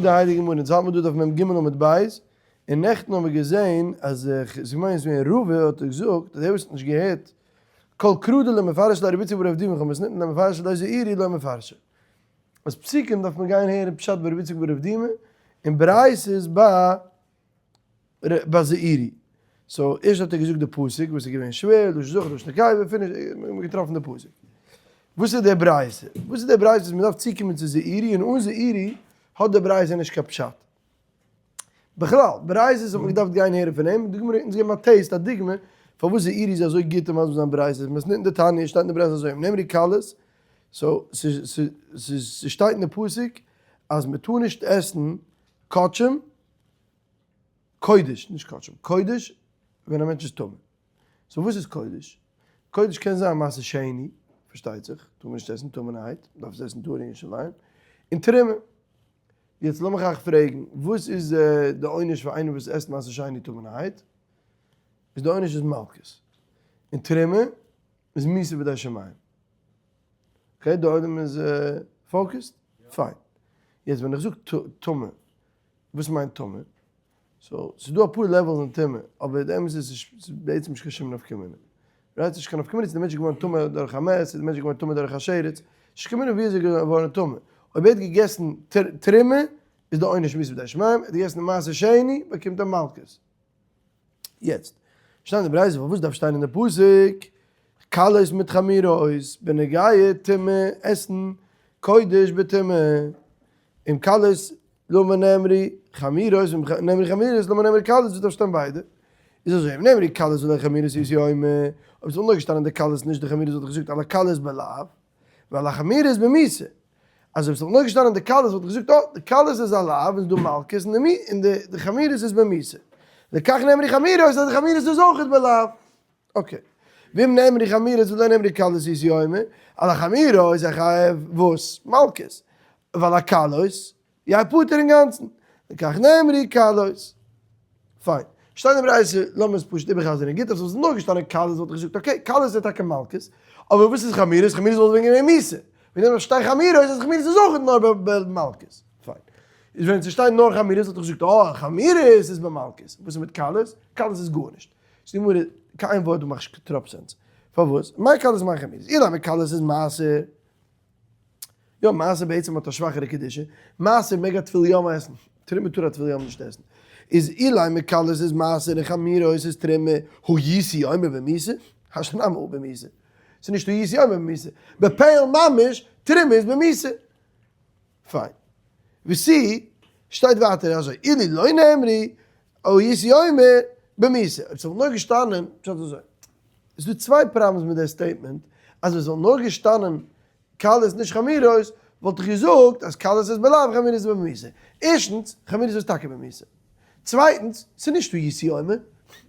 די הייליגע גמרא, אונז האלט מיר דא דף מ ג עמוד ב', און נעכטן האבן מיר געזען אז כ'מיין עס איז געווען רבא האט געזאגט אז דער וואס האט נישט געהערט כל קרא דלא מפרש ליה רבי יצחק בר אבדימי כמתניתין דמפרש ליה זעירי לא מפרשי. אז פסוקים דארף מען גיין הערן פשט ביי רבי יצחק בר אבדימי, און ברייתות ביי ביי זעירי. so ערשט האט ער געזאגט די פסוק וואס איז געווען שווער, לשון זכר לשון נקבה, finish, מ'האט געטראפן די פסוק. וואס איז די ברייתא? וואס איז די ברייתא אז מ'דארף צוקומען צו זעירי און אן זעירי האט די ברייתא נישט קיין פשט? בכלל, ברייתות האט מען געדארפט גיין הערן פון אים, די גמרא האט אונז געגעבן א taste, א דוגמא, פארוואס זעירי איז אזוי גוט אין מסביר זיין ברייתות, מתניתין דתניא, שטייט אין די ברייתא אזוי, אם נאמרו קלות, so ס'שטייט אין די פסוק אז מ'טאר נישט עסן קדשים, קודש, נישט קדשים, קודש ווען א מענטש איז טמא. so וואס איז קודש? קודש קען זיין מעשר שני, פארשטייט זיך, טאר מען נישט עסן טמא'נערהייט, מען דארף עס עסן טהור אין ירושלים, און תרומה. יעצט לאמיך אייך פרעגן, וואס איז די עונש פאר איינער וואס עסט מעשר שני טמא'נערהייט? איז די עונש איז מלקות. און תרומה איז מיתה בידי שמים. okay, די עולם איז focused? פיין. יעצט ווען איך זאג טמא, וואס מיינט טמא? so, ס'איז דא אפאר levels אין טומאה, אבער די אמת איז ס'איז בעצם נישט קיין שום נפקא מינה. right? ס'נישט קיין נפקא מינה צו די מענטש איז געווארן טמא דורך א מת, צו די מענטש איז געווארן טמא דורך א שרץ, ס'נישט קיין מינה ווי אזוי איז געווארן טמא. אויב ער האט געגעסן תרומה, איז די עונש מיתה בידי שמים, ער האט געגעסן מעשר שני, באקומט ער מלקות. יעצט, שטייט אין די ברייתא, פארוואס דארף שטיין אין די פסוק קלות מיט חמורות, בנוגע טומאה, עסן קודש בטומאה, אם קלות למה נאמרו חמורות, אם נאמרו חמורות למה נאמרו קלות, וואס דארף שטיין ביידע? איז אזוי, אם נאמרו קלות ולא חמורות הייתי אומר, אויב ס'וואלט נאר געשטאנען די קלות נישט די חמורות וואלט איך געזאגט על הקלות בלאו, ועל החמורות במיתה. אז אויב ס'וואלט נאר געשטאנען די קלות וואלט איך געזאגט אה, די קלות איז א לאו און ס'דא מלקות און די חמורות איז במיתה. לכך נאמרו חמורות אז די חמורות איז אויכעט בלאו. okay. ואם נאמרו חמורות ולא נאמרו קלות הייתי אומר, על החמורות איז ער חייב וואס? מלקות. ועל הקלות יהא פטור אינגאנצן. לכך נאמרו קלות. פיין. שטייט אין ברייתא, לאמיר עס פשוט איבערחזר'ן גוט, אז עס וואלט נאר געשטאנען קלות וואלט איך געזאגט okay, קלות איז טאקע מלקות, אבער וואס איז חמורות? חמורות וואלט ווען געווען מיתה. ווען דעם שטייט חמורות אז חמורות איז אויך נאר במלקות. פיין. איז ווען ס'שטייט נאר חמורות וואלט איך געזאגט אה, חמורות איז במלקות. וואס איז מיט קלות? קלות איז גארנישט. זאגט די גמרא, קיין ווארט דא מאכט נישט קיין טראפ sense. פארוואס? מאי קלות מאי חמורות? אילימא קלות איז מעשר. יא, מעשר בעצם האט א שוואכערע קדושה. מעשר מעג א טבול יום עסן. תרומה טאר א טבול יום נישט עסן. איז אילימא קלות איז מעשר און חמורות איז תרומה, הייתי אומר במיתה? השתא נמי הא במיתה. ס'איז נישט הייתי אומר במיתה. בפועל ממש, תרומה איז במיתה. פיין. וסי, שטייט ווייטער אזוי, אילו לא נאמרו, הייתי אומר במיתה. אויב ס'וואלט נאר געשטאנען, פשט אזוי. ס'איז דא צוויי problems מיט די statement, אז ווען ס'וואלט נאר געשטאנען קלות נישט חמורות, וואלט איך געזאגט אז קלות איז בלאו חמורות איז במיתה. ערשטנס, חמורות איז טאקע במיתה. צווייטנס, ס'איז נישטא הייתי אומר,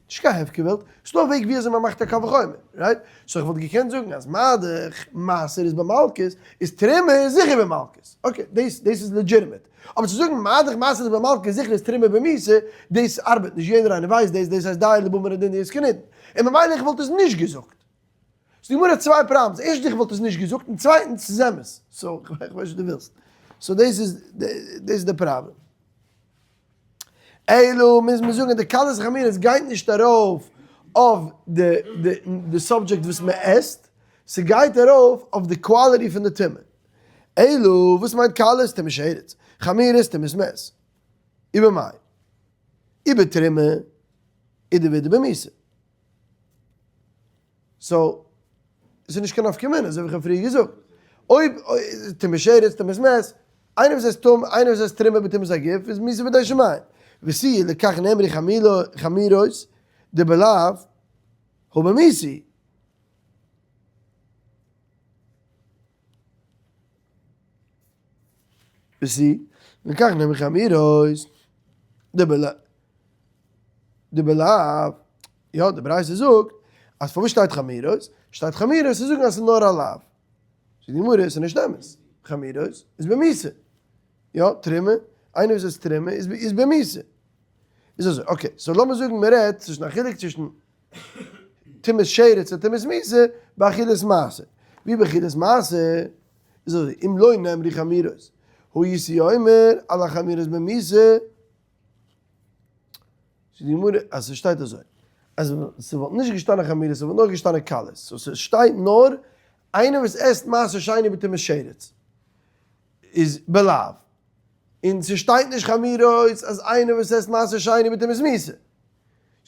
נישט קיין הפקר וועלט, ס'איז דא א וועג ווי אזוי מ'מאכט א קל וחומר, right? so איך וואלט געקענט זאגן אז מה דאך מעשר איז במלקות, איז תרומה איז זיכער במלקות. okay, דאס דאס איז legitimate. אבער צו זאגן מה דאך מעשר איז במלקות זיכער איז תרומה במיתה, דאס ארבעט נישט, יעדער איינער ווייסט דאס, דאס הייסט דיו לבא מן הדין דעסקנינן. און ממילא איך וואלט עס נישט געזאגט. so די גמרא האט צוויי problems, ערשטנס איך וואלט עס נישט געזאגט, און צווייטנס ס'איז אמת. so איך ווייס נישט וואס דו ווילסט. so דאס איז דאס איז די פראבלעם. אלא מוז מען זאגן די קלות חמורות גייט נישט ארויף אויף די די subject וואס מען עסט, ס'גייט ארויף אויף די quality פון די טומאה. אלא וואס מיינט קלות? טומאת שרץ, חמורות טומאת מת. ובמאי? ובתרומה אידי ואידי במיתה. so, עס איז נישט קיין נפקא מינה, אזוי ווי איך האב פריער געזאגט. אויב טומאת שרץ, טומאת מת, איינער וואס עסט טמא, איינער וואס עסט תרומה בטומאת הגוף, איז מיתה בידי שמים. ותו לכך נאמרו חמורות דבלאו הא במיתה. ותו לכך נאמרו חמורות דבלאו, יא די ברייתא זאגט אז פארוואס שטייט חמורות? שטייט חמורות צו זאגן אז ס'איז נאר א לאו. זאגט די גמרא ס'איז נישט אמת, חמורות איז במיתה, יא תרומה, איינער וואס עסט תרומה איז במיתה. איז אזוי, okay, so לאמיר זאגן מען רעדט צווישן א חילוק צווישן טומאת שרץ און טומאת מיתה באכילת מעשר. ווי באכילת מעשר איז אזוי, אם לא נאמרו חמורות. הייתי אומר על החמורות במיתה. זאגט די גמרא אז ס'שטייט אזוי, אז ס'וואלט נישט געשטאנען חמורות ס'וואלט נאר געשטאנען קלות, so ס'שטייט נאר איינער וואס עסט מעשר שני בטומאת שרץ איז בלאו, און ס'שטייט נישט חמורות אז איינער וואס עסט מעשר שני בטומאת מיתה. זאגט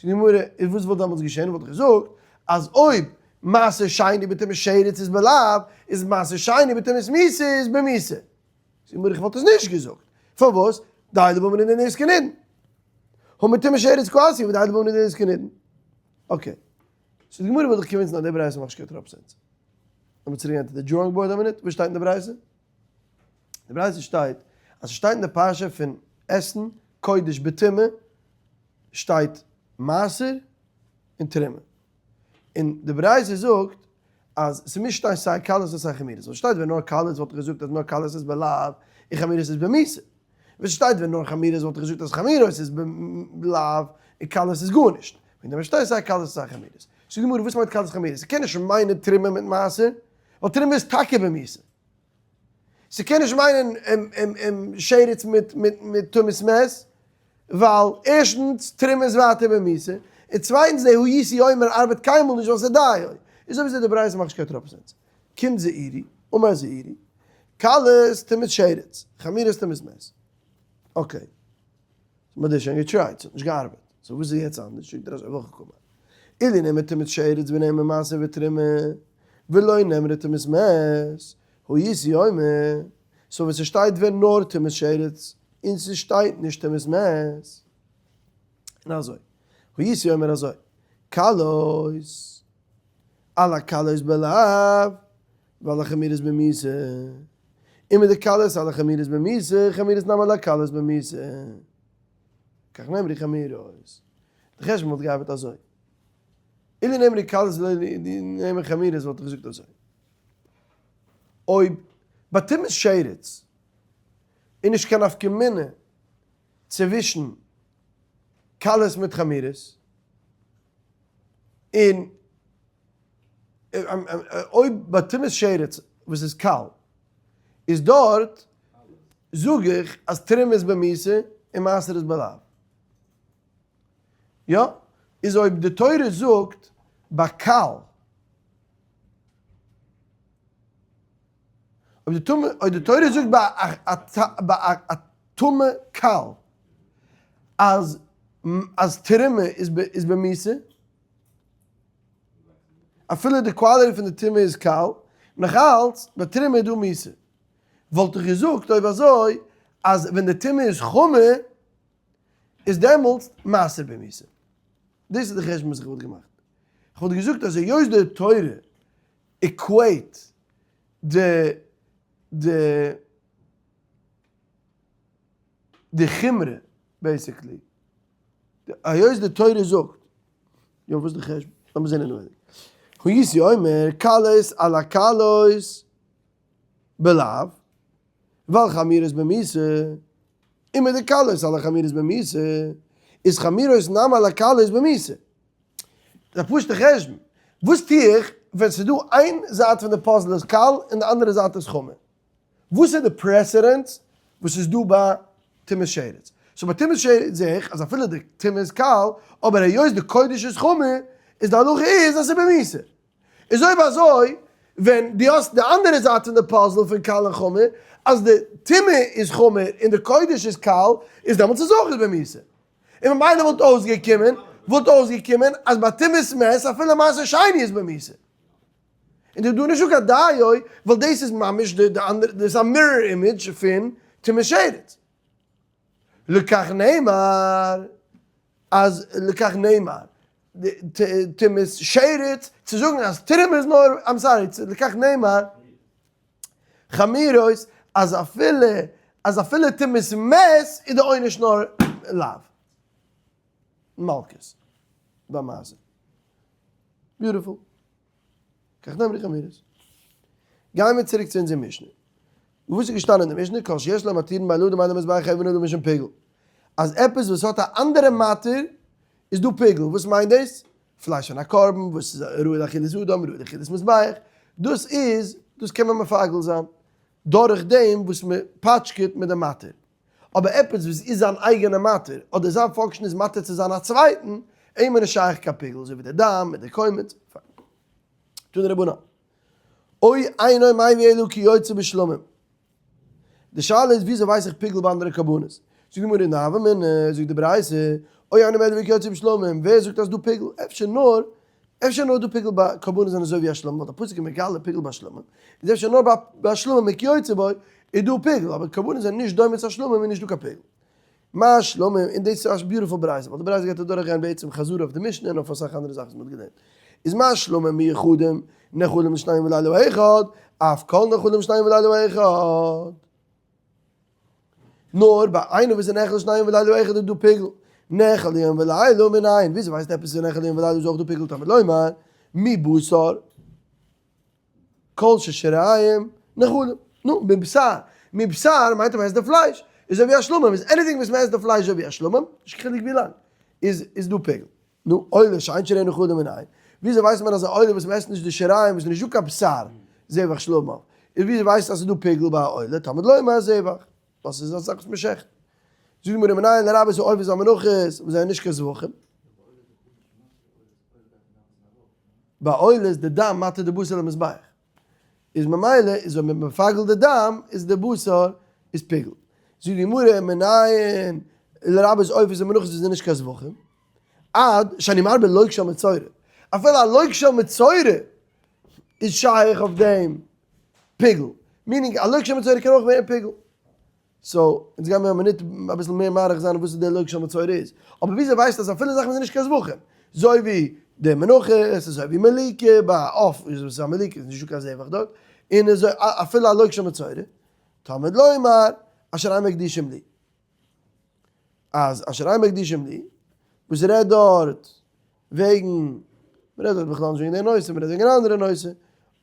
די גמרא, איז וואס וואלט דעמאלטס געשען? וואלט איך געזאגט אז אויב מעשר שני בטומאת שרץ איז בלאו, איז מעשר שני בטומאת מיתה איז במיתה. זאגט די גמרא, איך וואלט עס נישט געזאגט. פארוואס? דיי לבא מנין איז כנדן. הא מטומאת שרץ קאתי ודיי לבא מנין איז כנדן. okay. so די גמרא וויל דיך convince ן אז די ברייתא מאכט נישט קיין טראפ sense. לאמיר צוריק גיין צו די drawing board א מינוט, וואס שטייט אין די ברייתא? די ברייתא שטייט אז ס'שטייט אין די פרשה פון עסן קודש בטומאה שטייט מעשר און תרומה. און די ברייתא זאגט אז ס'מוז שטיין סיי קלות און סיי חמורות. ווען ס'שטייט ווען נאר קלות וואלט איך געזאגט אז נאר קלות איז בלאו און חמורות איז במיתה. ווען ס'שטייט ווען נאר חמורות וואלט איך געזאגט אז חמורות איז בלאו און קלות איז גארנישט. וועגן דעם שטייט סיי קלות און סיי חמורות. זאגט די גמרא וואס מיינט קלות חמורות? ס'קען נישט מיינען תרומה מיט מעשר, ווייל תרומה איז טאקע במיתה. ס'קען נישט מיינען שרץ מיט טומאת מת, ווייל ערשטנס תרומה איז ווייטער במיתה, און צווייטנס די הייתי אומר ארבעט קיינמאל נישט ווייל ס'איז דיו. איז אויב אזוי די ברייתא מאכט נישט קיין טראפ sense. קומט זעירי, אמר זעירי, קלות טומאת שרץ, חמורות טומאת מת. okay. מ'האט דאס שוין גע try ט, ס'האט נישט געארבעט. so וואס איז יעצט אנדערש? זאגט ער אזוי, והכי קאמר. אילו נאמר טומאת שרץ ונאמר מעשר ותרומה, ולא נאמרה טומאת מת, הייתי אומר, so ווען ס'שטייט ווען נאר טומאת שרץ, און ס'שטייט נישט טומאת מת, און אזוי, הייתי אומר אזוי, קלות, על הקלות בלאו, ועל החמורות במיתה. און מיט די קלות על החמורות במיתה, חמורות נמי על הקלות במיתה. כך נאמרו חמורות. די חשבון וואלט געארבעט אזוי. אילו נאמרו קלות ולא נאמר חמורות וואלט איך געזאגט אזוי. אויב ביי טומאת שרץ איז נישט קיין נפקא מינה צווישן קלות מיט חמורות, און אויב ביי טומאת שרץ וואס איז קל איז דארט זאג איך אז תרומה איז במיתה און מעשר איז בלאו. יא? איז אויב די תורה זאגט ביי קל אויב די תורה זאגט ביי א טומאה קל אז אז תרומה איז במיתה אפילו די quality פון די טומאה איז קל, נאך אלץ ביי תרומה איז דא מיתה. וואלט איך געזאגט אויב אזוי אז ווען די טומאה איז חמור איז דעמאלטס מעשר במיתה. דאס איז די חשבון וואס איך וואלט געמאכט. איך וואלט געזאגט אז היות די תורה equate די די די חומרא basically, היות די תורה זאגט, יא וואס איז די חשבון? לאמיר זען אינעווייניג. הייתי אומר קלות על הקלות בלאו, ועל חמורות במיתה, און מיט די קלות על החמורות במיתה, איז חמורות נמי על הקלות במיתה. ס'איז א פשוט'ע חשבון. וואס טו איך ווען ס'איז דא איין זייט פון די puzzle איז קל און די אנדערע זייט איז חמור? וואס איז די precedence וואס איז דא ביי טומאת שרץ? so ביי טומאת שרץ זעה איך אז אפילו די טומאה איז קל, אבער היות די קודש איז חמור, איז די הלכה איז אז ס'איז במיתה. איז אויב אזוי, ווען דו האסט די אנדערע זייט פון די puzzle פון קל און חמור, אז די טומאה איז חמור און די קודש איז קל, איז דעמאלטס איז אויך במיתה. און ממילא וואלט אויסגעקומען, וואלט אויסגעקומען אז ביי טומאת מת אפילו מעשר שני איז במיתה. און דא נישט דא קיין דיו, ווייל דאס איז ממש די אנדערע, דאס איז א mirror image פון טומאת שרץ. לכך נאמר, אז לכך נאמר, טומאת שרץ, צו זאגן אז תרומה איז נאר, I'm sorry, לכך נאמר, חמורות, אז אפילו, אז אפילו טומאת מת איז די עונש נאר לאו. מלקות. במעשה. beautiful. כך נאמרו חמורות. גייען מיר צוריק צו אונזער משנה. וואס איז געשטאנען אין די משנה? כל שיש לו מתירין בין לאדם ובין למזבח חייבין אותו משום פיגול. אז עפעס וואס האט א אנדערע מתיר איז דא פיגול. וואס מיינט דאס? פלייש פון א קרבן וואס איז ראוי לאכילת אדם, ראוי לאכילת מזבח. דאס איז, דאס קען מען מפגל זיין. דורך דעם וואס מען פאטשקעט מיט די מתיר. אבער עפעס וואס איז זיין אייגענע מתיר, אדער זיין function איז מתיר צו זיין א צווייטן, אים איז נישט שייך קיין פיגול, אזוי ווי די דם מיט די קומץ. פיין. תנו רבנן. או אינו מביא אלא כיוצא בשלמים. די שאלה איז וויאזוי ווייס איך פיגול ביי אנדערע קרבנות? זאגט די גמרא אין הוה אמינא, זאגט די ברייתא, או אינו מביא אלא כיוצא בשלמים, ווער זאגט אז דא פיגול? אפשר נאר, אפשר נאר דא פיגול ביי קרבנות זענען אזוי ווי א שלמים, ווייל די פסוק איז מגלה פיגול ביי שלמים, איז אפשר נאר ביי שלמים מכיוצא בו איז דא פיגול, אבער קרבנות זענען נישט דומה צו א שלמים איז נישט דא קיין פיגול. מה שלמים, און דאס איז א beautiful ברייתא, ווייל די ברייתא גייט אדורך גיין בעצם חזרה אויף די משנה און אויף אסאך אנדערע זאכן וואס מען האט געלערנט. איז מה שלמים מיוחדים נאכלים לשניים ולילה אחד, אף כל נאכלים לשניים ולילה אחד. נאר ביי איינער וואס איז נאכל לשניים ולילה אחד איז דא פיגול. נאכל ליום ולילה מנין, וויאזוי ווייסטו עפעס איז נאכל ליום ולילה איז אויך דא פיגול תלמוד לומר מבשר. כל ששיריים נאכלים. נו, מבשר. מבשר מיינט אז מ'עסט די פלייש. איז אזוי ווי א שלמים. איז anything וואס מ'עסט די פלייש אזוי ווי א שלמים, נישט קיין חילוק ווי לאנג, איז איז דא פיגול. נו, עולה שאין שיריה נאכלים מנין. וויאזוי ווייסט מען אז א עולה וואס מ'עסט נישט די שיריים וואס איז נישט דא קיין בשר, זבח שלמיו. איז וויאזוי ווייסטו אז ס'איז דא פיגול ביי א עולה? תלמוד לומר זבח. ווייל ס'איז א זאך וואס מ'שעכט. זאגט די גמרא מנין לרבות העופות והמנחות וואס זענען נישט קיין זבחים. ביי עולה איז די דם מתיר די בשר למזבח, איז ממילא איז אויב מען מפגל די דם איז די בשר איז פיגול. זאגט די גמרא מנין לרבות עופות ומנחות וואס זענען נישט קיין זבחים, עד שאני מרבה לוק של מצורע, אפילו א לוק של מצורע איז שייך אויף דעם פיגול, meaning א לוק של מצורע קען אויך ווערן פיגול. so, אונז גיימיר א מינוט אביסל מער מאריך זיין וואס די לוק של מצורע איז. אבער וויאזוי ווייסטו אז אפילו זאכן וואס זענען נישט קיין זבחים, אזוי ווי די מנחות, אזוי ווי מליקה, ביי א עוף איז וואס איז א מליקה איז נישטא קיין זבח דארט, און אזוי אפילו א לוק של מצורע, תלמוד לומר אשר הם מקדישים לי. אז אשר הם מקדישים לי, וואס רעדט דארט וועגן, מ'רעדט דארט בכלל נישט וועגן די נושא, מ'רעדט וועגן אן אנדערע נושא,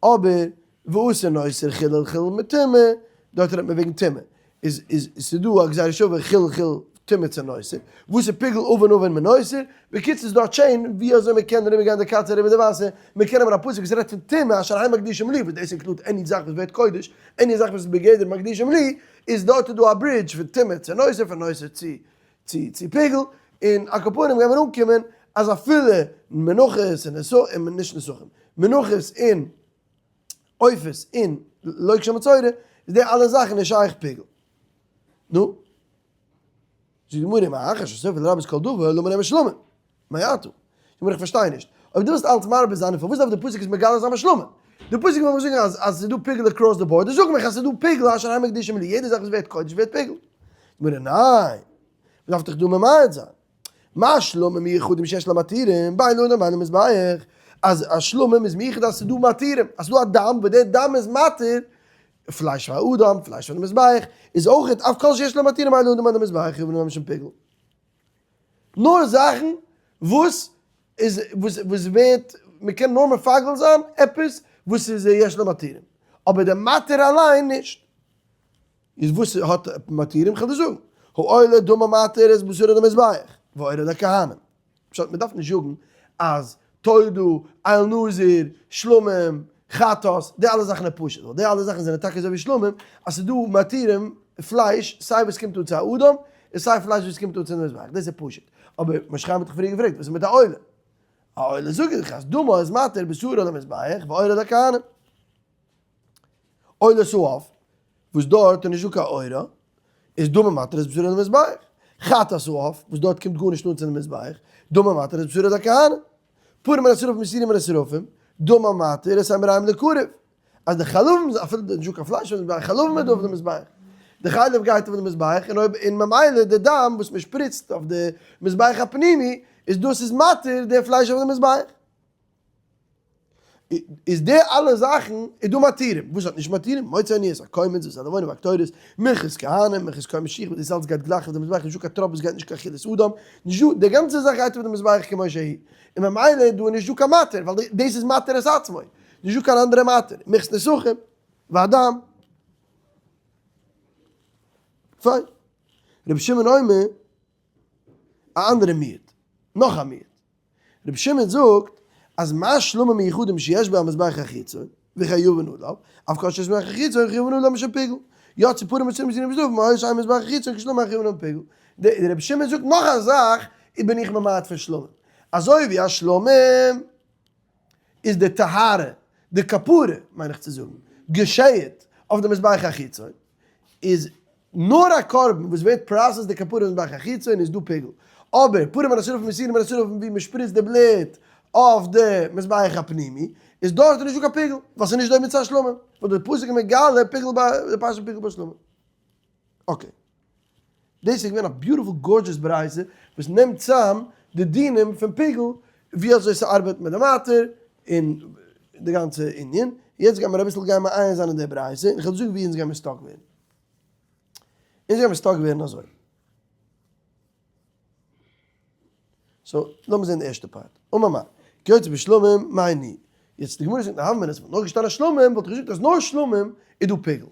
אבער ואסור נותר חילל חילל מטומאה, דארט רעדט מען וועגן טומאה, איז איז ס'דא א גזירה שווה חילל חילל טומאה צו נותר, וואס איז פיגול עון עון מנותר, בקיצור ס'איז דא א chain ווי אזוי מ'קען אריבער גיין די קאץ אריבער די וואסער, מ'קען נעמען א פסוק וואס רעדט פון טומאה אשר הם מקדישים לי, וואס דאס include any זאך וואס ווערט קודש, any זאך וואס איז בגדר מקדישים לי, איז דארט איז דא א bridge פון טומאה צו נותר, פון נותר צו צו צו פיגול, און על כל פנים גיימיר אנקומען אז אפילו מנחות און נסכים, נישט נסכים, מנחות און עופות און לוק של מצורע, איז די אלע זאכן נישט שייך פיגול. נו? זאגט די גמרא, מאחר שסופו לרבות כל דבר, למה נאמר שלמים? מעתה. זאגט גמרא איך פארשטיי נישט. אויב דו ווילסט אלץ מרבה זיין, פארוואס דארף די פסוק עס מגלה זיין ביי שלמים? די פסוק וויל מיך זאגן אז אז ס'איז דא פיגול across the board, זאג מיך אז ס'איז דא פיגול אשר הם מקדישים לי, יעדע זאך וואס ווערט קודש ווערט פיגול. זאגט גמרא ניין, מ'דארף דאך דא ממעט זיין. מה שלמים מיוחדים שיש להם מתירים, בין לאדם בין למזבח, אז א שלמים איז מיוחד אז ס'איז דא מתירים, אז ס'איז דא א דם וואס דער דם איז מתיר, פלייש פאר אדם, פלייש פאר די מזבח, איז אויך אף כל שיש להם מתירים בין לאדם בין למזבח, יבוא משום פיגול. נאר זאכן וואס איז וואס וואס ווערט מען קען נאר מפגל זיין עפעס וואס איז יש לו מתירים, אבער די מתיר אליין נישט. איז וואס האט מתירים? כ'וועל דיר זאגן, העולה דמה מתיר את בשרו למזבח, ועורו לכהנים. פשט, מען דארף נישט זאגן אז תודה, איל נזיר, שלמים, חטאת, די אלע זאכן איז פשוט, ווייל די אלע זאכן זענען טאקע אזוי ווי שלמים, אז ס'איז דא מתירים פלייש סיי וואס קומט אן צו א אדם, און סיי פלייש וואס קומט אן צו די מזבח, דאס איז פשוט. אבער משה חיים האט דאך פריער געפרעגט, וואס איז מיט א עולה? א עולה זאג איך אז דמה איז מתיר בשרו למזבח ועורו לכהנים. עולת העוף, וואס דארט איז נישט דא קיין עורה, איז דמה מתיר את בשרו למזבח. חטאת העוף, וואס דארט קומט גארנישט אן צו די מזבח, דמה מתיר את בשרו לכהנים. פרים מן השרפים ושעירים מן השרפים, דמה מתיר את אימוריהם לקרב. אז די חלבים, אפילו נישט דא קיין פלייש אויף די מזבח, חלבים איז דא אויף די מזבח. די חלב גייט אויף די מזבח, און אויב, און ממילא די דם וואס מען שפריצט אויף די מזבח הפנימי, איז דאס איז מתיר די פלייש אויף די מזבח. איז די אלע זאכן איז דא מתירים, וואס האט נישט מתירים? מוציא עניות, הקומץ, ואת הלבונה והקטורת, מנחת כהנים, מנחת כהן משיח, וואס דאס אלץ גייט גלייך אויף די מזבח, נישטא קיין טראפ וואס גייט נישט קיין אכילת אדם, נישטא, די גאנצע זאך גייט אויף די מזבח כמו שהיא, און ממילא איז דא נישטא קיין מתיר, ווייל דאס איז מתיר את עצמו, נישטא קיין אנדערע מתיר, מנחת נסכים, והדם. פיין. רבי שמעון אומר, א אנדערע מיעוט, נאך א מיעוט. רבי שמעון זאגט אז מה שלמים מיוחדים שיש בהם המזבח החיצון. וחייבין עליו, אף כאשר יש מזבח החיצון חייבין עליו משום פיגול. יצאו פרים מצרים מסירים וזהב, מהר שאין מזבח החיצון כשלמים אין חייבין עליו פיגול. דער רבי שמעון זאגט נאך א זאך, איז בין איך ממעט פון שלמים. אזוי ווי א שלמים איז די טהרה, די כפרה מיין איך צו זאגן, געשעהט אויף די מזבח החיצון, איז נאר א קרבן וואס ווערט processed די כפרה מזבח החיצון איז דא פיגול, אבער פרים מן השרפים ושעירים מן השרפים ווי מען שפריצט די בלוט אויף די מזבח הפנימי איז דארט נישט דא קיין פיגול ווייל ס'איז נישט דומה צו א שלמים, ווייל די פסוק איז מגלה פיגול ביי די פרשת פיגול ביי שלמים. okay. דאס איז געווען א beautiful gorgeous ברייתא וואס נעמט צאם די דינים פון פיגול ווי אזוי ס'ארבעט מיט די מתיר און די גאנצע ענין. יעצט גיימיר אביסל גיין מעיין זיין אין די ברייתא און כ'וועל זאגן ווי אונז גיימיר stuck ווערן. אונז גיימיר stuck ווערן אזוי. so לאמיר זען די ערשטע part. אמר מר. כיוצא בשלמים מאי ניהו. יעצט די גמרא זאגט נאר ווען עס וואלט נאר געשטאנען שלמים וואלט איך געזאגט אז נאר שלמים איז דא פיגול.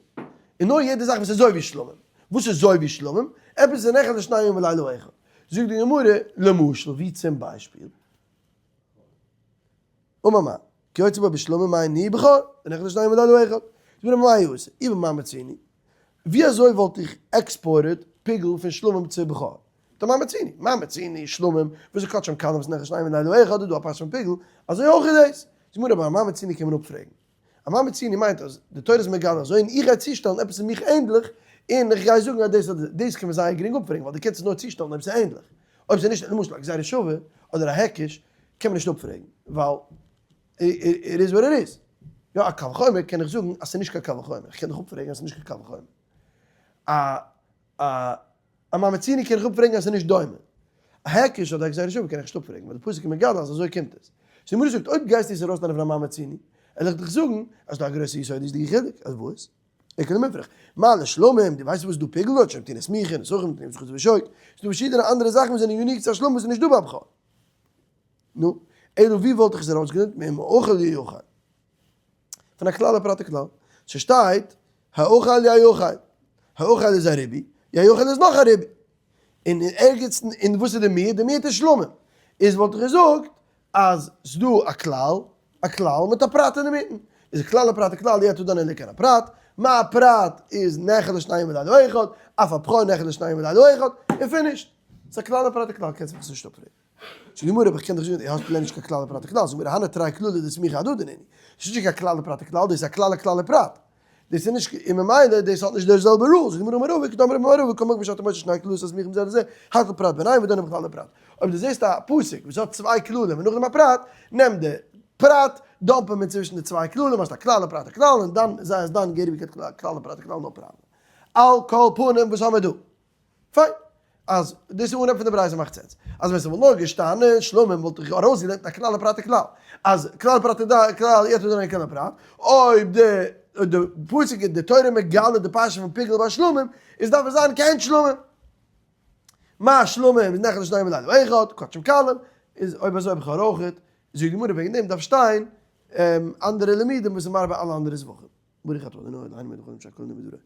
און נאר יעדע זאך וואס איז אזוי ווי שלמים. וואס איז אזוי ווי שלמים? עפעס איז נאכל לשני ימים ולילה אחד. זאגט די גמרא, למשל, ווי צום ביישפיל. אמר מר. כיוצא בו בשלמים מאי ניהו בכור, ונאכל לשנים ולילה אחד. זאגט די גמרא מאי עשה, אי במה מצינו. ווי אזוי וואלט איך exported פיגול פון שלמים צו בכור? טא מה מצינו? מה מצינו שלמים, וואס איז קדשים קלים וואס נאכל לשנים ולילה אחד, איז דא א פרשה פון פיגול, אזוי אויך איז דאס. זאגט די גמרא אבער א מה מצינו קען מען אפפרעגן. א מה מצינו מיינט אז די תורה איז מגלה אזוי און איך גיי צושטעלן עפעס אין מיך ענדליך, און איך גיי זאגן אז דאס אדער דאס קען מען זייער גרינג אפפרעגן ווייל דו קענסט עס נאר צושטעלן אויב ס'איז ענדליך. אויב ס'איז נישט, למשל א גזירה שווה אדער א היקש קען מען נישט אפפרעגן ווייל it is what it is. יא א קל וחומר קען איך זאגן אז ס'איז נישט קיין קל וחומר, איך קען דאך אפפרעגן אז ס'איז נישט קיין קל וחומר. א א א מה מצינו קען איך אפפרעגן אז ס'איז נישט דומה. א היקש אדער א גזירה שווה קען איך נישט אפפרעגן ווייל די פסוק איז מגלה אז אזוי קומט עס. סאו די גמרא זאגט אויב גייסטו עס ארויסלערנען פון א מה מצינו, וועל איך דיך זאגן אז ס'דא א גרויסע יסודות'דיגע חילוק, אז וואס? איכא למיפרך, מה לשלמים, דו ווייסט וואס איז דא פיגול דארט, שם טינא סמיכה, נסכים, טינא זכות ושוק, ס'איז דא פארשידענע אנדערע זאכן וואס זענען unique צו א שלמים וואס איז נישט דא ביי א בכור. נו, אלא ווי וואלט איך עס ארויסגעלערנט ממאכל יאכל? פון א כלל ופרט וכלל. ס'שטייט, האכל יאכל. האכל איז א ריבוי, יאכל איז נאך א ריבוי. און אין ערגעץ, און וואס איז די מיעוט? די מיעוט איז שלמים. איז וואלט איך געזאגט אז ס'דא א כלל, א כלל מיט א פרט אינמיטן. איז כלל ופרט וכלל, אי אתה דן אלא כן הפרט. מה הפרט איז נאכל לשניים ולילה אחד, אף הבכור נאכל לשניים ולילה אחד, און finished. ס'איז א כלל ופרט וכלל, קענסט מיך עס נישט אפפרעגן. זאגט די גמרא, אבער איך קען דאך זאגן, דו האסט פלעין נישט קיין כלל ופרט וכלל, זאגט מיר, הני תרי כללי דסמיכי אהדדי נינהו. ס'איז נישט קיין כלל ופרט וכלל, דאס איז א כלל וכלל ופרט. דאס איז נישט, און ממילא דאס האט נישט די זעלבע rules, זאגט די גמרא אמר רבא, כדאמר רבא אמר רבא, כל מקום שאתה מוצא שני כללות הסמוכים זה לזה, הטיל פרט ביניהם ודנם בכלל ופרט. אויב דו זעסט א פסוק וואס האט צוויי כללים און נאכדעם א פרט, נעם די פרט, dump אים אינצווישן די צוויי כללים, האסט א כלל ופרט וכלל, און דאן זיי עס דן געהעריג ווי כלל ופרט וכלל, no problem. על כל פנים וואס האמיר דא? פיין. אז דאס איז אנהייב פון די ברייתא מאכט sense. אז ווען ס'וואלט נאר געשטאנען שלמים וואלט איך ארויסגעלערנט א כלל ופרט וכלל. אז כלל ופרט וכלל אי אתה דן אלא כעין הפרט. אויב די די פסוק איז די תורה מגלה די פרשה פון פיגול ביי שלמים, איז דארף עס זיין כעין שלמים. מה שלמים איז נאכל לשניים ולילה אחד, קדשים קלים, איז אויב אזוי האב איך אויכעט, זאגט די גמרא וועגן דעם דארף שטיין אנדערע לימודים וואס איז מרבה אלע אנדערע זבחים. ברוך אתה אדוני אלהינו מלך העולם שהכל נהיה בדברו.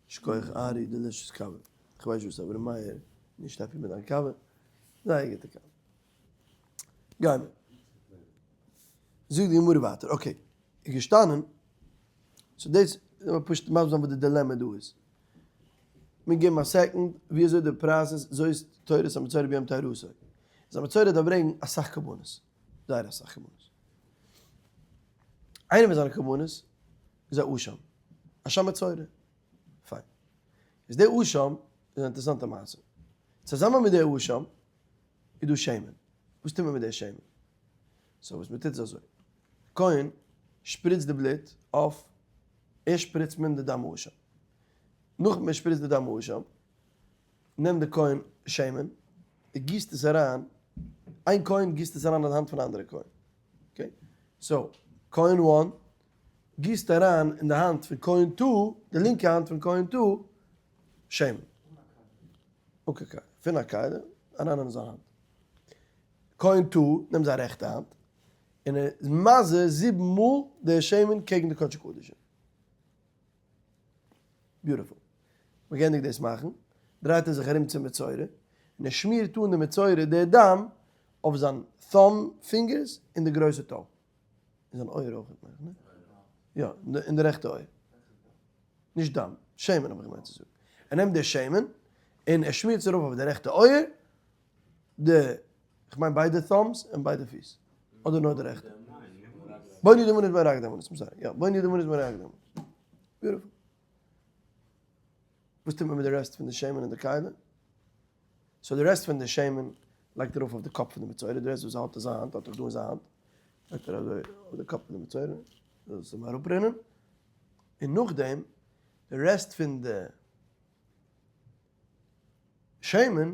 שכוח ארי delicious קאווע. כ'ווייס נישט וואס אברהם מאיר נישט happy מיט דיין קאווע. זייער גוטע קאווע. גיימער. זאגט די גמרא ווייטער, okay, איז געשטאנען, so דאס, לאמיר פשוט מסביר זיין וואס די דילעמע דא איז. מיר געבן א second ווי אזוי די process, אזוי איז תורת המצורע ביום טהרתו. איז א מצורע דארף ברענגן אסאך קרבנות. זייער אסאך קרבנות. איינע פון זיינע קרבנות איז א אשם. אשם מצורע. פיין. איז די אשם איז א אינטערעסאנטע מעשה. צוזאמען מיט די אשם איז דא שמן. וואס טוט מען מיט די שמן? so וואס מען טוט איז אזוי. כהן שפריצט די בלוט אויף, ערשט שפריצט מען די דם האשם. נאך מען שפריצט די דם האשם, נעמט די כהן שמן, ער גיסט עס אריין, איין כהן גיסט עס אריין אין די האנט פון א אנדערע כהן. okay? so, כהן one גיסט אריין אין די האנט פון כהן two, די לינקע האנט פון כהן two, שמן. okay, פון א כלי, אריין אין זיין האנט. כהן two נעמט זיין רעכטע האנט, און ער איז מזה זיבן מאל די שמן קעגן די קדשי קדשים. beautiful. מען געענדיגט דאס מאכן, דרייט ער זיך ארום צום מצורע, און ער שמירט אן די מצורע די דם אויף זיין thumb fingers און די גרויסע toe. אין זיין אויער אויך, מיין איך, יא, אין די רעכטע אויער. נישט דם, שמן האב איך געמיינט צו זאגן. ער נעמט די שמן און ער שמירט עס ארויף אויף די רעכטע אויער, די, כ'מיין ביידע thumbs און ביידע פיס. אדער נאר די רעכטע. בוני דמנות בוני רק דמנות, I'm sorry. יא, בוני דמנות בוני רק דמנות. Beautiful. וואס טוט מען מיט די רעסט פון די שמן אין די כלי? So די רעסט פון די שמן לייגט ער ארויף אויף די קאפ פון די מצורע, די רעסט וואס ער האלט אין זיין האנט האט ער דא אין זיין האנט, לייגט ער אזוי אויף די קאפ פון די מצורע, זאל עס אים אראפרינען, און נאכדעם די רעסט פון די שמן,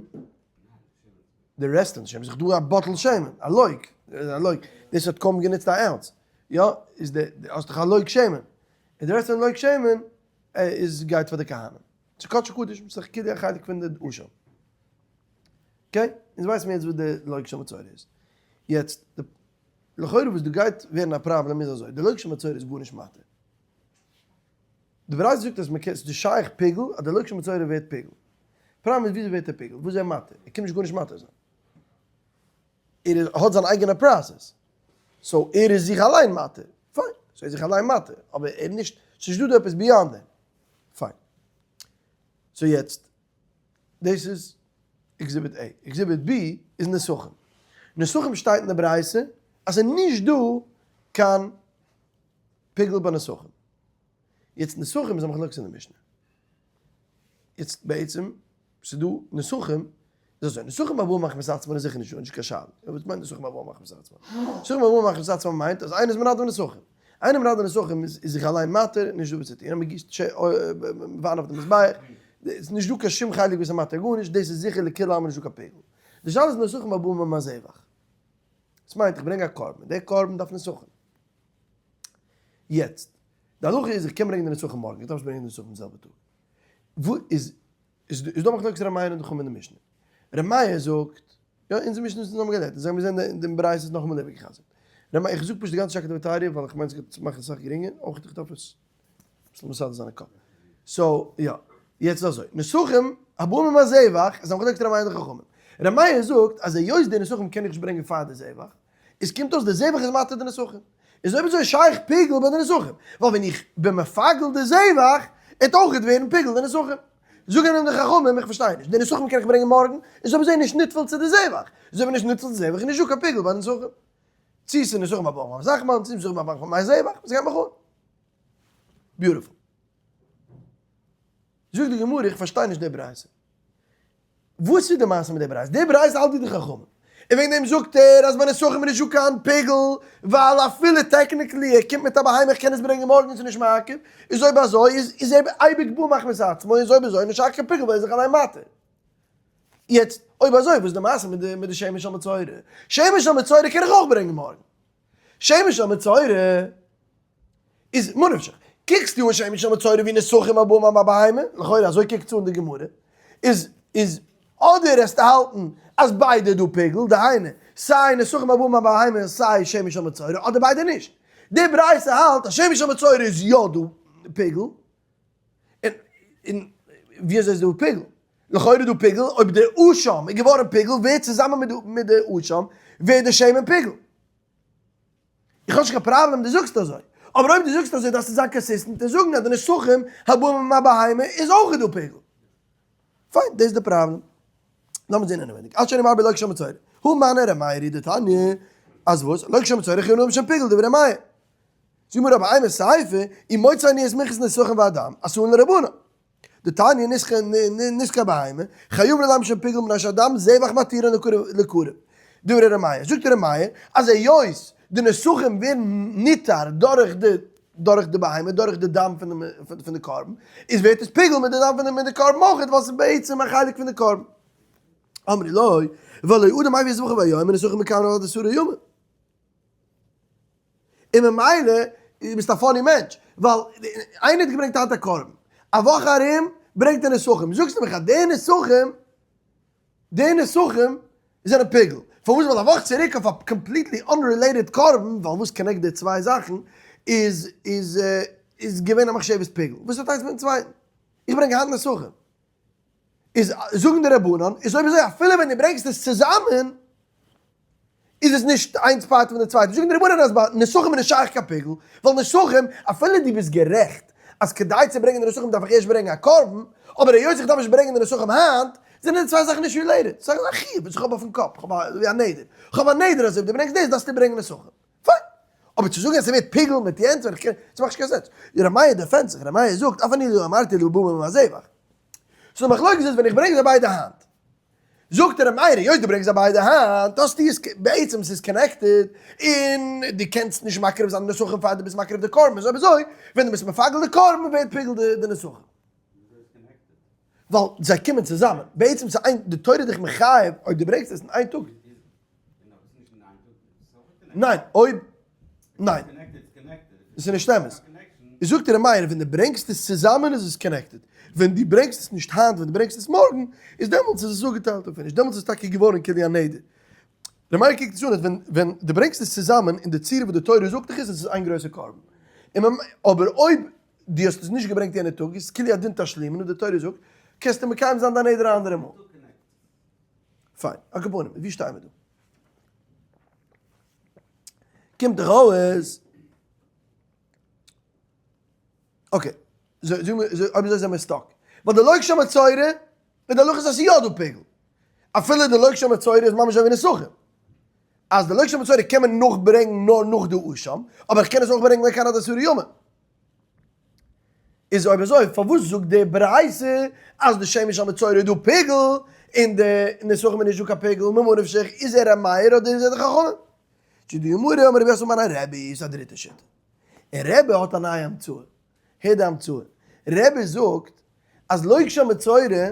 די רעסט פון די שמן, איז דאך דא א bottle שמן, א לוג, א לוג, דאס האט קוים גענוצט א ounce, יא, איז די, האסט דאך א לוג שמן, און די רעסט פון די לוג שמן איז גייט פאר די כהנים. ס'איז קדשי קדשים, ס'איז דאך כאילו א חלק פון די אשם. Okay, אונז ווייסן מיר יעצט וואס די לוג של מצורע איז. יעצט, די, לכאורה וואס דא גייט ווערן א פראבלעם איז אזוי, די לוג של מצורע איז גארנישט מתיר. די ברייתא זאגט אז מ'קען, ס'איז שייך פיגול, אז די לוג של מצורע ווערט פיגול. פראבלעם איז וויאזוי ווערט ער פיגול? וואס איז ער מתיר? ער קען נישט גארנישט מתיר זיין. ער האט זיין אייגענע process. So ער איז זיך אליין מתיר. פיין. So ער איז זיך אליין מתיר. אבער ער נישט, ס'נישט דא דא עפעס beyond דעם. פיין. So יעצט, דאס איז exhibit A. Exhibit B איז נסכים. נסכים שטייט אין די ברייתא אז ס'איז נישט דא קיין פיגול ביי נסכים. יעצט נסכים איז א מחלוקת אין די משנה. יעצט בעצם ס'איז דא נסכים, איז אזוי, נסכים הבאים מחמת עצמן איז זיכער נישט דא, נישט קיין שאלה. וואס מיינט נסכים הבאים מחמת עצמן? נסכים הבאים מחמת עצמן מיינט אז איינער איז מנדב נסכים. איינער מנדב נסכים איז זיך אליין מתיר, נישט דא וואס צו טון, אז מ'גיסט וויין אויף די מזבח, איז נישט דא קיין שום חלק וואס איז מתיר גארנישט, דאס איז זיכער לכולי עלמא נישט דא קיין פיגול. די שאלה איז נסכים הבאים עם הזבח. דאס מיינט איך ברענג א קרבן, דער קרבן דארף נסכים. יעצט, די הלכה איז איך קען ברענגען די נסכים מארגן, איך דארף נישט ברענגען די נסכים די זעלבע טאג. וואו איז איז דא מחלוקת ר' מאיר און די חכמים אין די משנה. ר' מאיר זאגט, יא אונזער משנה איז נאכאמאל גערעדט, אונז האבן געזען די ברייתא איז נאכאמאל איבערגעחזרט. ר' מאיר, איך זאג פשוט די גאנצע שקלא וטריא ווייל איך מיין עס גייט מאכן אסאך גרינגער, אויך איך דארף עס אביסל מסדר זיין אין קאפ. So, יא. יעצט איז אזוי, נסכים הבאים עם הזבח איז א מחלוקת ר' מאיר און די חכמים. ר' מאיר זאגט אז היות די נסכים קען איך נישט ברענגען פאר די זבח, איז קומט אויס די זבח איז מתיר די נסכים. איז אויב אזוי שייך פיגול ביי די נסכים, ווייל ווען איך בין מפגל די זבח, עט אויכעט ווערן פיגול די נסכים. זאגען אים די חכמים, איך פארשטיי נישט, די נסכים קען איך ברענגען מארגן, איז אויב אזוי נישט נטפל צו די זבח, איז אויב נישט נטפל צו די זבח איז נישט דא קיין פיגול ביי די נסכים. צו ס'איז נסכים הבאים מחמת עצמן, צו נסכים הבאים מחמת זבח, וואס גייט מיך אן? Beautiful. זאגט די גמרא, איך פארשטיי נישט די ברייתא. וואס איז די מעשה מיט די ברייתא? די ברייתא האלט ווי די חכמים. און וועגן דעם זאגט ער אז ביי נסכים איז נישטא קיין פיגול, ווייל אפילו technically ער קומט מיט א בהמה איך קען עס ברענגען מארגן ס'איז נישט מעכב, איז אויב אזוי איז איז ער אייביג בא מחמת עצמו, איז אויב אזוי נישט שייך קיין פיגול ווייל ער איז זיך אליין מתיר. יעצט אויב אזוי וואס איז די מעשה מיט די מיט די שמן של מצורע? שמן של מצורע קען איך אויך ברענגען מארגן. שמן של מצורע איז מה נפשך, קוקסטו אן שמן של מצורע ווי נסכים הבאים עם הבהמה, לכאורה אזוי קוקט אן די גמרא, איז איז אדער עסטו האלטן אז ביידע דא פיגול, דהיינו סיי נסכים הבאים עם הבהמה און סיי שמן של מצורע, אדער ביידע נישט. די ברייתא האלט אז שמן של מצורע איז יא דא פיגול, און און ווי אזוי איז דא פיגול? לכאורה איז דא פיגול, אויב די אשם איז געווארן פיגול ווערט צוזאמען מיט די מיט די אשם ווערט די שמן פיגול. איך האב נישט קיין פראבלעם דו זאגסט אזוי, אבער אויב דו זאגסט אזוי דארפסטו זיין consistent און זאגן אז די נסכים הבאים עם הבהמה איז אויך דא פיגול. פיין, דאס איז די פראבלעם. לאמיר זען אינעווייניג. עד שאני מרבה לוג של מצורע. הא מני ר' מאיר היא דתניא, אז וואס? לוג של מצורע חייבין משום פיגול דברי ר' מאיר. זאגט מיר אבער אימא סיפא, אם מוצא אני את מנחת נסכים והדם, אסורין לרבנן. דתניא נסכי בהמה, חייבין עליהם משום פיגול מפני שהדם זבח מתירן לקרב. דברי ר' מאיר, זאגט ר' מאיר, אז היות די נסכים ווערן נטהר דורך די דורך די בהמה, דורך די דם פון די קרבן, איז ווערט עס פיגול מיט די דם פון די קרבן אויך, ווייל ס'איז בעצם א חלק פון די קרבן. אמרו לו, והלא אדם מביא זבחיו ביום ונסכים מקרבין עד עשרה ימים. און ממילא ביסטו א funny מענטש, ווייל איינער האט געברענגט היינט א קרבן, א וואך ארום ברענגט ער נסכים, זאגסטו מיך אז די נסכים, די נסכים זענען פיגול, פארוואס ווייל א וואך צוריק אויף א completely unrelated קרבן, ווייל וואס connect די צוויי זאכן, איז איז איז געווען א מחשבת פיגול, וואס האט איינס מיטן צווייטן? איך ברענג היינט נסכים, איז זאגן די רבנן, איז אויב אזוי אפילו ווען דו ברענגסט עס צוזאמען. איז עס נישט איינס part פון די צווייטע. זאגן די רבנן אז ביי נסכים איז נישט שייך קיין פיגול, ווייל נסכים, אפילו דו ביסט גערעכט אז כדי צו ברענגען די נסכים דארף איך ערשט ברענגען א קרבן, אבער היות איך דארף נישט ברענגען די נסכים היינט, זענען די צוויי זאכן נישט related. ס'איז א חיוב וואס איך האב אויפן קאפ, איך האב א ווי א נדר. איך האב א נדר אז אויב דו ברענגסט דאס דארפסטו ברענגען נסכים. פיין. אבער צו זאגן אז ס'ווערט פיגול מיט יענץ, ווען איך קען, ס'מאכט נישט קיין sense. ר' מאיר defend זיך, ר' מאיר זאגט, אף אני לא אמרתי אלא בבא מן הזבח. so די מחלוקת איז ווען איך ברענג זיי ביידע היינט. זאגט ר' מאיר, היות דו ברענגסט זיי ביידע היינט, האסטו עס, בעצם ס'איז connected, און דו קענסט נישט מקריב זיין די נסכים פאר דו ביסט מקריב די קרבן, איז אויב אזוי, ווען דו ביסט מפגל די קרבן ווערט פיגול די נסכים. ווייל זיי קומען צוזאמען. בעצם ס'איז איין, די תורה איז דיך מחייב אויב דו ברענגסט עס אין איין טאג. ניין, אויב, ניין. עס איז נישט אמת. זאגט ר' מאיר, ווען דו ברענגסט עס צוזאמען איז עס connected. ווען דו ברענגסט עס נישט היינט, ווען דו ברענגסט עס מארגן, איז דעמאלטס איז עס אפגעטיילט און finish. דעמאלטס איז עס טאקע געווארן כאילו א נדר. ר' מאיר קוקט עס אן אז ווען ווען דו ברענגסט עס צוזאמען אין די צורה וואס די תורה זאגט דיך איז עס איין גרויסע קרבן. און אבער אויב דו האסט עס נישט געברענגט יענע טאג, איז כאילו א דין תשלומין און די תורה זאגט, קענסטו מקיים זיין דיין נדר א אנדערע מאל. פיין. על כל פנים, ווי שטייען מיר דא? קומט דאך אויס, okay, אויב אזוי זעמיר stuck. ווייל די לוקשי מצורע, מיט די הלכה איז אז ס'איז יא דא פיגול. אפילו די לוקשי מצורע איז ממש אזוי ווי נסכים. אז די לוקשי מצורע קען מען נאכברענגן נאר נאך די אשם, אבער איך קען עס אויך ברענגען לכאן עד עשרה ימים. איז אויב אזוי פארוואס זאגט די ברייתא אז די שמש המצורע איז דא פיגול און די נסכים איז נישט דא קיין פיגול, ממה נפשך איז ער א מאיר אדער איז ער די חכמים? צו די גמרא אמר רבי יוסף אמר רבי איז א דריטע שיטה און רבי האט א נייע המצאה, הער די המצאה, רבי זאגט אז לוקש המצורע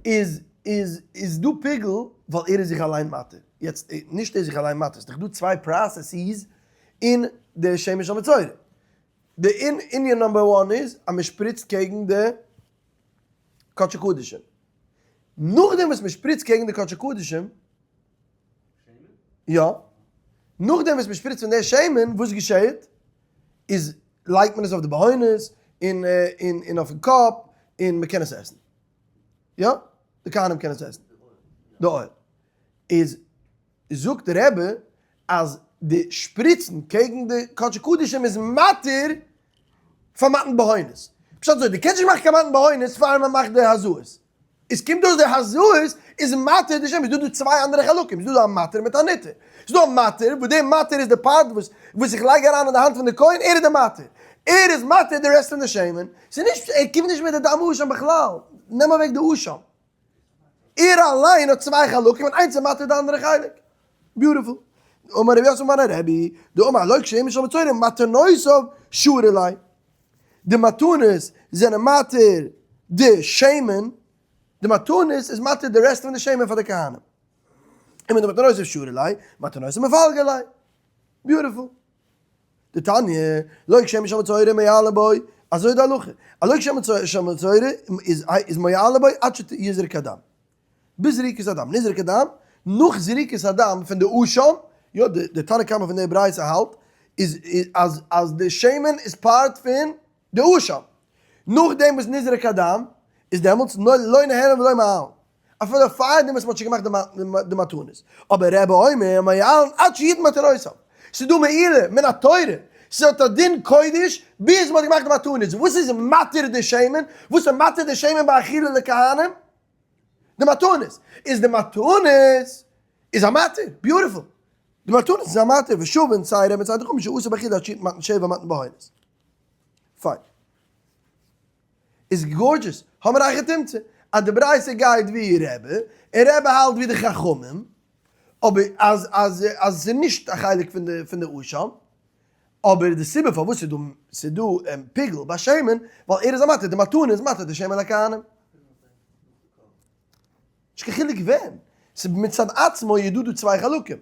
איז איז איז דא פיגול ווייל ער איז זיך אליין מתיר, יעצט נישט ער איז זיך אליין מתיר, ס'איז דאך דא צוויי processes אין די שמש המצורע, די ענין number one איז אז מען שפריצט קעגן די קדשי קדשים, נאכדעם וואס מען שפריצט קעגן די קדשי קדשים, יא, נאכדעם וואס מען שפריצט פון די שמן, וואס געשעהט? איז לייגט מען עס אויף די בהונות און און אויפן קאפ און מען קען עס עסן, יא, די כהנים קענען עס עסן, די oil, איז זאגט די רבי אז די שפריצן קעגן די קדשי קדשים איז מתיר פאר מתן בהונות. פשט אזוי, דו קענסט נישט מאכן קיין מתן בהונות פאר מען מאכט די הזאות. עס קומט אויס די הזאות איז מתיר די שמן. איז דא דא צוויי אנדערע חלקים, איז דא דא א מתיר מיט א נתר. איז דא א מתיר, וואס די מתיר איז די part וואס וואס איך לייג אריין אין די האנט פון די כהן, ער איז די מתיר. ער איז מתיר די רעסט פון די שמן. ס'איז נישט, ער קומט נישט מיט די דם אשם בכלל. נעם אוועק די אשם. ער אליין האט צוויי חלקים און איינס איז מתיר די אנדערע חלק. beautiful. אמר רבי יוסף אמר רבי, דאמר לוקש שמן של מצורע מתנותיו שרי ליה. די מתנות זענען מתיר די שמן, די מתנות איז מתיר די רעסט פון די שמן פאר די כהנים. און מיט די מתנותיו שרי ליה, מתנותיו מפלגי ליה. beautiful. דתניא, לוקש שמן של מצורע מועלין בו, אזוי איז די הלכה. א לוקש שמן של מצורע איז מועלין בו עד שיזרק הדם. ביז זריקת הדם. נזרק הדם, נאך זריקת הדם פון די אשם, יא די תנא קמא פון די ברייתא האלט, איז אז אז די שמן איז part פון די אשם. נאכדעם וואס נזרק הדם, איז דעמאלטס לא נהנין ולא מועלין. אפילו פאר דעם וואס מ'האט שוין געמאכט די מתנות. אבער רבי אומר מועלין עד שיתן מתנותיו. ס'איז דא מעילה מן התורה, ס'האט א דין קודש ביז מ'האט געמאכט די מתנות. וואס איז מתיר די שמן? וואס איז מתיר די שמן באכילה לכהנים? די מתנות. איז די מתנות איז א מתיר. beautiful. די מתנות איז א מתיר. ושווין סיי רבי און סיי די חכמים שאסור באכילה עד שיתן מתן שבע מתן בהונות. פיין. איז gorgeous, האמיר א היכי תמצא, אז די ברייתא גייט ווי רבי, און רבי האלט ווי די חכמים, אבער אז אז אז עס איז נישט א חלק פון די פון די אשם, אבער די סיבה פארוואס ס'איז דא ס'איז דא פיגול ביי שמן, ווייל ער איז א מתיר, די מתנה איז מתיר די שמן לכהנים. נישט קיין חילוק ווען, ס'איז מצד עצמו איז דא דא צוויי חלקים,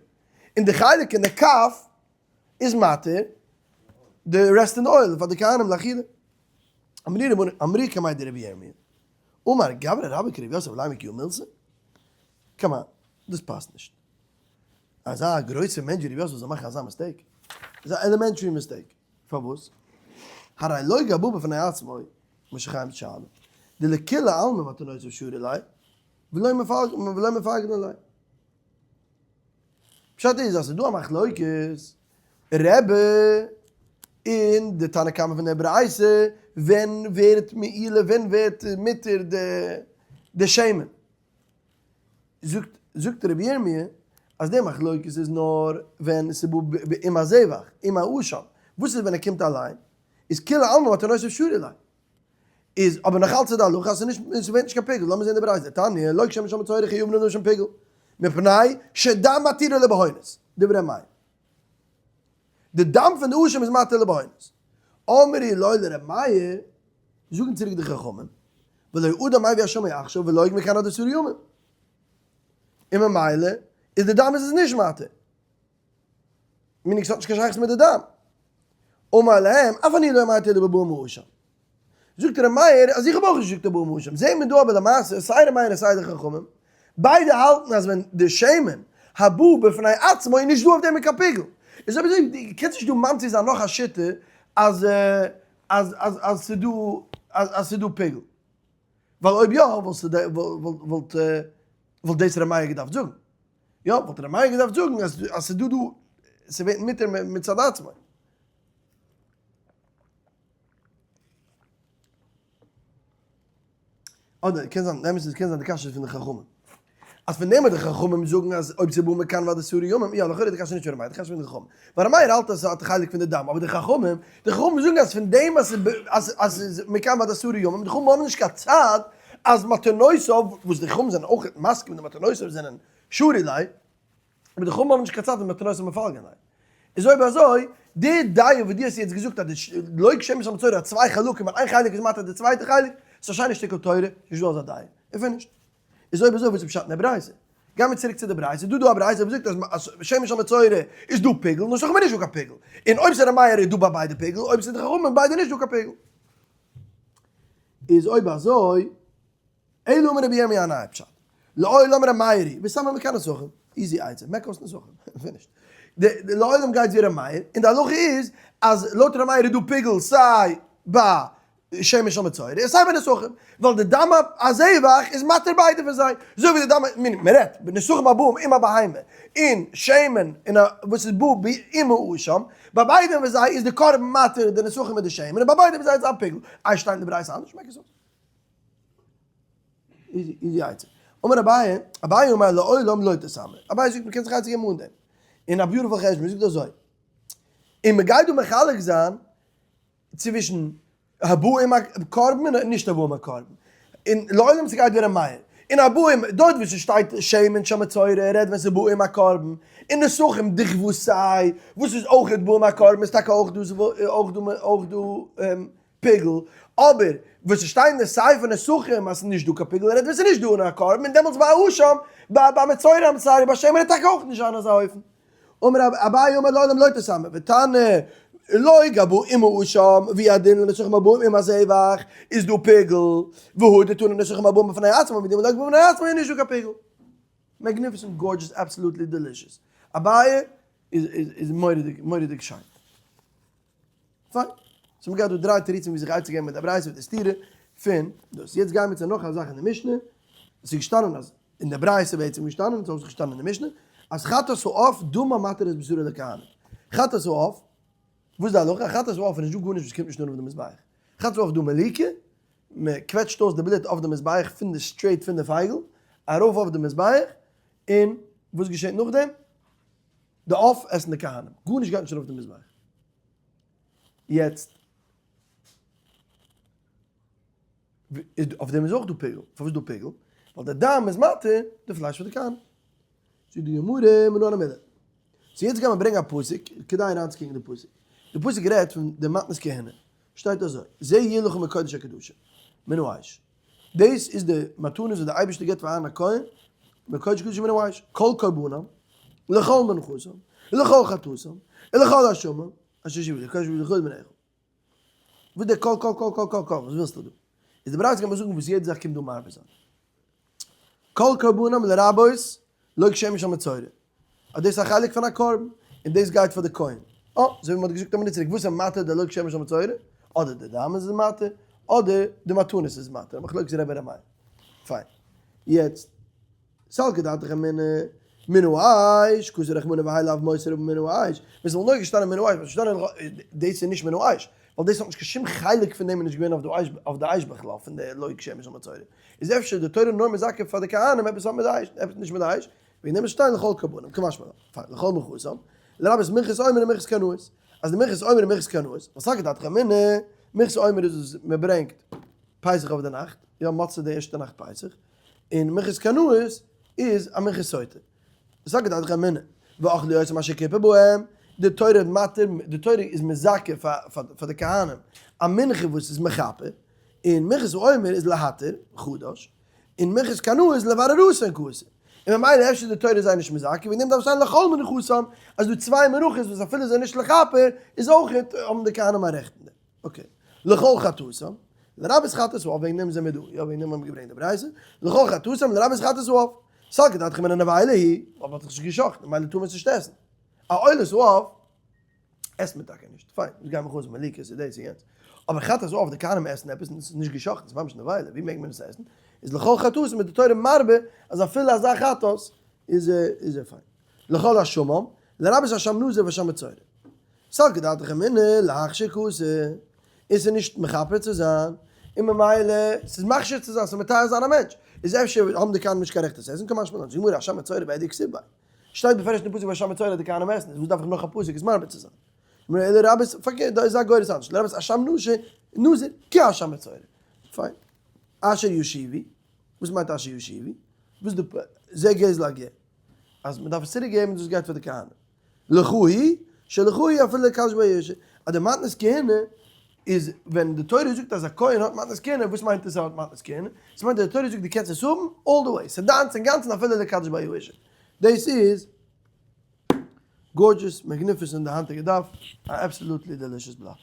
און די חלק אין די כף איז מתיר די רעסט אין די oil פאר די כהנים לאכילה. אמרי רבנן אמרי קמיה דרבי ירמי' אמר גברא רבה כרבי יוסף לימא כי הא מילתא? come on, דאס פאסט נישט. אזא גרויסע מענטש ווי רבי יוסף זאל מאכן אזא mistake? איז א elementary mistake. פארוואס? הרי לא גבוה בפני עצמו, משא כ שאלה, דלכולי עלמא מתנותיו שרי ליה, ולא מפרגנא ליה. פשט איז אז ס'איז דא א מחלוקת רבי און די תנא קמא פון די ברייתא ווען ווערט מעילה ווען ווערט מותר די שמן. זאגט זאגט רבי ירמי' אז די מחלוקת איז נאר ווען ס'איז בא עם הזבח עם האשם, וואס איז ווען ער קומט אליין איז כולי עלמא מתנותיו שרי ליה. איז אבער נאך אלץ איז די הלכה אז ס'איז נישט ס'ווערט נישט קיין פיגול, לאמיר זעהן די ברייתא, תניא, לוג שמן של מצורע חייבין עליו משום פיגול, מפני שדם מתירו לבהונות, דברי מאיר. די דם פון די אשם איז מתיר לבהונות. אמרי לו לר' מאיר, זאגן צוריק די חכמים, ולא אדם מביא אשמו עכשיו ולוג מכאן עד עשרה ימים. און ממילא איז די דם איז עס נישט מתיר. meaning ס'האט נישט קיין שייכות מיט די דם. אמר להם, אף אני לא אמרתי אלא בבא עם האשם. זאגט ר' מאיר אז איך האב אויך נישט געזאגט בבא עם האשם. זעהן מיר דא אבער למעשה סיי ר' מאיר און סיי די חכמים, ביידע האלטן אז ווען די שמן הבא בפני עצמו איז נישט דא אויף דעם קיין פיגול. איז אויב אזוי דו קענסט נישט דא ממציא זיין נאך א שיטה אז אז אז אז ס'דא אז אז ס'דא פיגול. ווייל אויב יא וואלסטו וואלט וואלט דאס ר' מאיר געדארפט זאגן. יא, וואלט ר' מאיר געדארפט זאגן אז אז ס'איז דא דא, ס'ווערט מותר מצד עצמו. אדער קען זיין, אמת איז קען זיין די קשיא איז פון די חכמים. אז פון דעם וואס די חכמים זאגן אז אויב ס'איז בא מכאן ועד עשרה ימים, יא לכאורה איז די קשיא נישט פון ר' מאיר, די קשיא איז פון די חכמים. ווייל ר' מאיר האלט אז ס'האט א חלק פון די דם, אבער די חכמים, די חכמים זאגן אז פון דעם אז ס'איז אז ס'איז מכאן ועד עשרה ימים, די חכמים האבן נישט קיין צד אז מתנותיו, וואס די חכמים זענען אויך מסכים די מתנותיו זענען שרי ליה, אבער די חכמים האבן נישט קיין צד אז מתנותיו מפלגין ליה. איז אויב אזוי, די דעה וואס דו האסט יעצט געזאגט אז די לוג שמן של מצורע האט צוויי חלקים און איין חלק איז מתיר די צווייטע חלק, ס'איז א שיינע שטיקל תורה, נישט דא אזא דעה. און פינישט. איז אויב אזוי וואס איז פשט אין די ברייתא? גיימיר צוריק צו די ברייתא, דא דא א ברייתא וואס זאגט אז שמן של מצורע איז דא פיגול, נסכים איז נישט דא קיין פיגול. און אויב ס'איז ר' מאיר איז דא ביי ביידע פיגול, אויב ס'איז די חכמים ביידע נישט דא קיין פיגול. איז אויב אזוי, אלא אמר רבי ירמי' א נייע פשט, לעולם ר' מאיר היא, וסמא מכאן נסכים, easy עצה, מעק אויס נסכים, finished. די לעולם גייט ווי ר' מאיר, און די הלכה איז אז לויט ר' מאיר איז דא פיגול סיי ביי שמן של מצורע און סיי ביי נסכים, ווייל די דם הזבח איז מתיר ביידע פון זיי, אזוי ווי די דם, מען רעדט בנסכים הבאים עם הבהמה, און שמן און וואס איז בא עם האשם, ביי ביידע פון זיי איז די קרבן מתיר די נסכים מיט די שמן, און ביי ביידע פון זיי איז א פיגול. איי שטייט אין די ברייתא אנדערש? מעק עס אויס. easy עצה. אמר אביי, אביי אמר לעולם לא תסמא. אביי זאגט מ'קען זיך עצה געבן אן דעם. און א beautiful חשבון, מ'זאגט אזוי. און מ'גייט דא מחלק זיין צווישן הבא עם הקרבן און נישט הבא עם הקרבן. און לעולם ס'גייט ווי ר' מאיר. און הבא עם, דארט וואו ס'שטייט שמן של מצורע רעדט ווען ס'איז בא עם הקרבן. און נסכים דכוותה וואס איז אויכעט בא עם הקרבן איז טאקע אויך דא אויך דא אויך דא פיגול. אבער וואס ס'שטייט אין די סיפא נסכים אז ס'איז נישט דא קיין פיגול רעדט ווען ס'איז נישט דא אן א קרבן און דעמאלטס ביי אשם ביי ביי מצורע איים sorry ביי שמן וועט טאקע אויך נישט זיין אזא אופן. אמר אביי אמר לעולם לא תסמא ותנא לוג הבא עם האשם והוא הדין לנסכים הבאים עם הזבח איז דא פיגול והא דתנא נסכים הבאים בפני עצמם והוא הדין לוג בפני עצמו איז נישט דא קיין פיגול. Magnificent gorgeous absolutely delicious. אביי איז מורא'דיג מורא'דיג שיין. פיין. so מ'גייט דא דריי תירוצים ווי זיך עצה געבן מיט די ברייתא מיט די סתירה פון דאס. יעצט גייען מיר צו נאך א זאך אין די משנה. עס איז געשטאנען אז אין די ברייתא איז בעצם געשטאנען, עס איז אויך געשטאנען אין די משנה, אז חטאת העוף דמה מתיר את בשרו לכהנים. חטאת העוף, וואס איז די הלכה? חטאת העוף איז נישט דא גארנישט וואס קומט נישט אן אויף די מזבח. חטאת העוף איז דא מליקה, מען קוועטשט אויס די בלוט אויף די מזבח פון די straight פון די פייגל ארויף אויף די מזבח, און וואס געשעט נאכדעם? די עוף עסן די כהנים, גארנישט גייט נישט ארויף די מזבח. יעצט, אויף דעם איז אויך דא פיגול, פארוואס איז דא פיגול? ווייל די דם איז מתיר די פלייש פאר די כהנים. זאגט די גמרא מנא הני מילי. so יעצט גיימער ברענגען א פסוק, כדי אריינצוקוקן אין די פסוק. די פסוק רעדט פון די מתנות כהונה, שטייט אזוי, זה יהיה לך מקודש הקדשים, מן האש. דאס איז די מתנות וואס דער אייבערשטער גיבט פאר אהרן הכהן, מקודש קדשים מן האש, כל קרבנם, לכל מנחתם, ולכל חטאתם, ולכל אשמם, אשר ישיבו לקודש ולכל בני אחד. וואס דער כל כל כל כל כל כל, וואס ווילסטו דא? איז די ברייתא גייט מיר זאגן וואס יעדע זאך קומט דא מרבה זיין. כל קרבנם לרבות לוג שמן של מצורע. אז דאס איז א חלק פון א קרבן, און דאס גייט פאר די כהן. אה, אזוי ווי מ'האט געזאגט א מינוט צוריק, וואס איז מתיר די לוג שמן של מצורע? אדער די דם איז מתיר, אדער די מתנות איז מתיר. מחלוקת רבי ר' מאיר. פיין. יעצט, סלקא דעתך אמינא. מן האש, כתב רחמנא והאי לאו מותר מן האש, ווען ס'וואלט נאר געשטאנען מן האש, וואלט געשטאנען דאס איז נישט מן האש, ווייל דאס האט נישט קיין שום חלק פון דעם איז נישט געווען אויף די אש בכלל פון די לוג שמש ומצורע, איז אפשר די תורה נאר מזכה פאר די כהנים עפעס האט מיט די אש, עפעס נישט מיט די אש, וועגן דעם איז שטיין לכל קרבנם, קא משמע לן, פיין, לכל מנחתם, לרבות מנחת עומר און מנחת קנאות, אז די מנחת עומר און מנחת קנאות, וואס סלקא דעתך אמינא, מנחת עומר איז וואס מען ברענגט פסח אויף די נאכט, יא מצה די ערשטע נאכט פסח, און מנחת קנאות איז א מנחת סוטה. סלקא דעתך אמינא, ואכלו אותם אשר כיפר בהם, די תורה מתיר, די תורה איז מזכה פאר די כהנים א מנחה וואס איז מכפר, און מנחת עומר איז להתיר, חדש, און מנחת קנאות איז לברר רצון כסא, און ממילא אפשר די תורה איז זיי נישט מזכה, וועגן דעם דארף שטיין לכל מנחתם, אז דא צוויי מנחות וואס אפילו זענען נישט לכפר, איז אויך האבן די כהנים א רעכט אין דעם. okay. לכל חטאתם, לרבות חטאת העוף, וועגן דעם זעמיר דא, יא וועגן דעם האבן מיר געברענגט די ברייתא, לכל חטאתם, לרבות חטאת העוף. סלקא דעתך אמינא נבילה היא, ווייל מ'האט דאך נישט גע'שחט'ן, ממילא טאר מען עס נישט עסן. א עולת העוף עסט מען טאקע נישט, פיין, אונז גיימיר חוזר מליקה, ס'איז דאס און יענץ. אבער חטאת העוף, די כהנים עסן עפעס און עס איז נישט גע'שחט'ן, ס'איז ממש נבילה, ווי מעג מען עס עסן? איז לכל חטאתם איז די תורה מרבה אז אפילו אזא חטאת איז איז ער פיין. לכל אשמם, לרבות אשם נזיר ואשם מצורע. סלקא דעתך אמינא להכשיר קאתי, און ס'איז נישט מכפר צו זיין, און ממילא ס'איז מכשיר צו זיין, ס'איז מטהר זיין א מענטש, איז אפשר האבן די כהנים נישט קיין רעכט עס עסן, קא משמע לן, זאגט די גמרא אשם מצורע בהדיא כתיב ביה, שטייט בפירוש אין די פסוק אשם מצורע די כהנים עסן, איז וואס דארף איך נאך א פסוק עס מרבה צו זיין? גמרא אלא לרבות, פארקערט דא איז א גורס אנדערש, לרבות אשם נזיר כאשם מצורע, פיין. אשר ישיבו, וואס מיינט אשר ישיבו? וואס די זה גזל הגר, אז מען דארף עס צוריק געבן דאס גייט פאר די כהנים. לך היא, שלך היא אפילו לקדש בה אשה. אז די מתנות כהונה איז ווען די תורה זאגט אז א כהן האט מתנות כהונה, וואס מיינט עס ער האט מתנות כהונה? עס מיינט אז די תורה זאגט דו קענסט עס האבן all the way, ס'איז דיינס אינגאנצן אפילו לקדש בה אשה. דאס איז gorgeous, magnificent די היינטיגע דף, א absolutely delicious בלאט.